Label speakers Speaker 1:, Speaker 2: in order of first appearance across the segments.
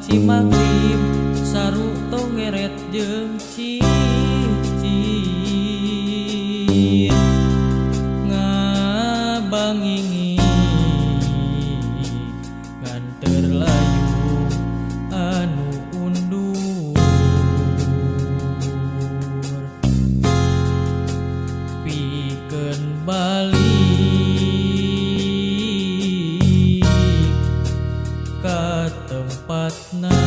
Speaker 1: Wanci magrib saru tongeret jeung cicin ngabangingi ngan terlayu anu undur pikeun balik ka tempatna.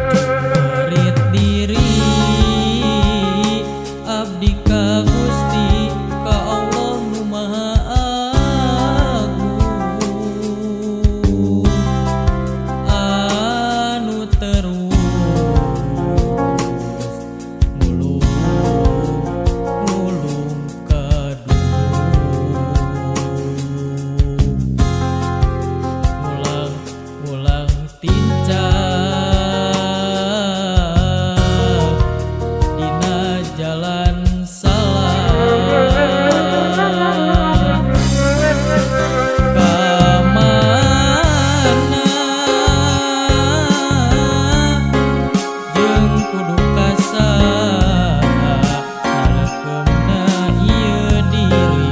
Speaker 1: Jumerit diri abdi ka Gusti ka Allah nu Maha Agung anu terus ngulung ngulung kadung ngulang ngulang tincak dina jalan salah ka mana jeung kudu ka saha naleukemna ieu diri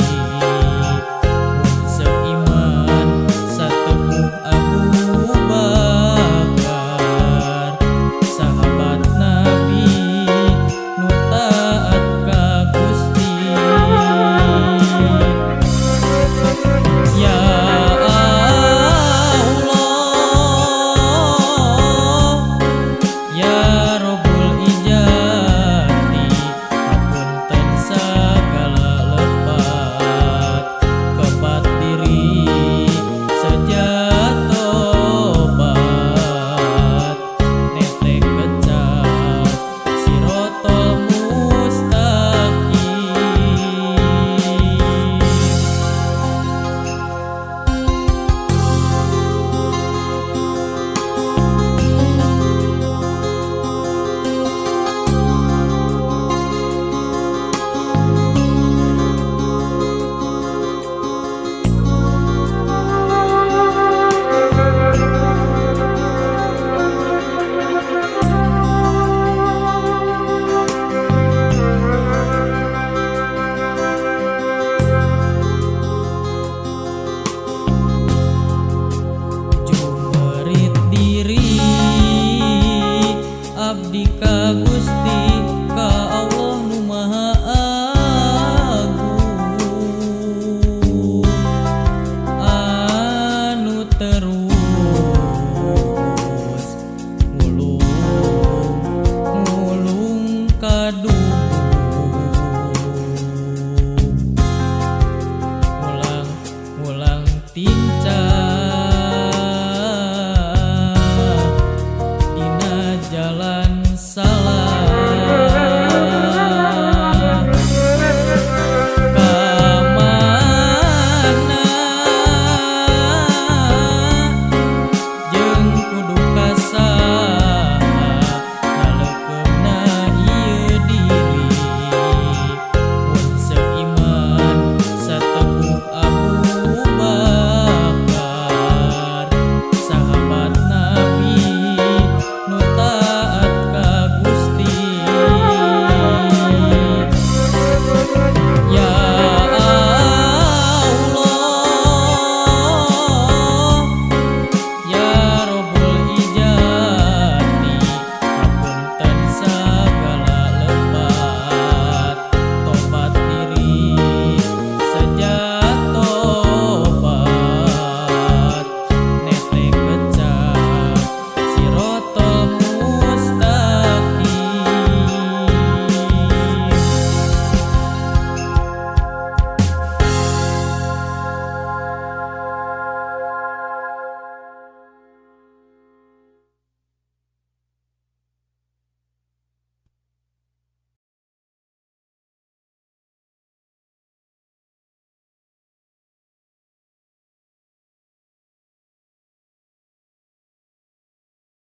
Speaker 1: mun seiman satemuh Abu Bakar sahabat Nabi nu taat ka Gusti. Ya Allah, ya Rabbul Ijati, hapunten sagala lepat kebat diri seja tobat netek kecap sirotol mustaqim. Jumerit diri abdi ka Gusti ka Allah nu Maha Agung anu terus ngulung ngulung kadung.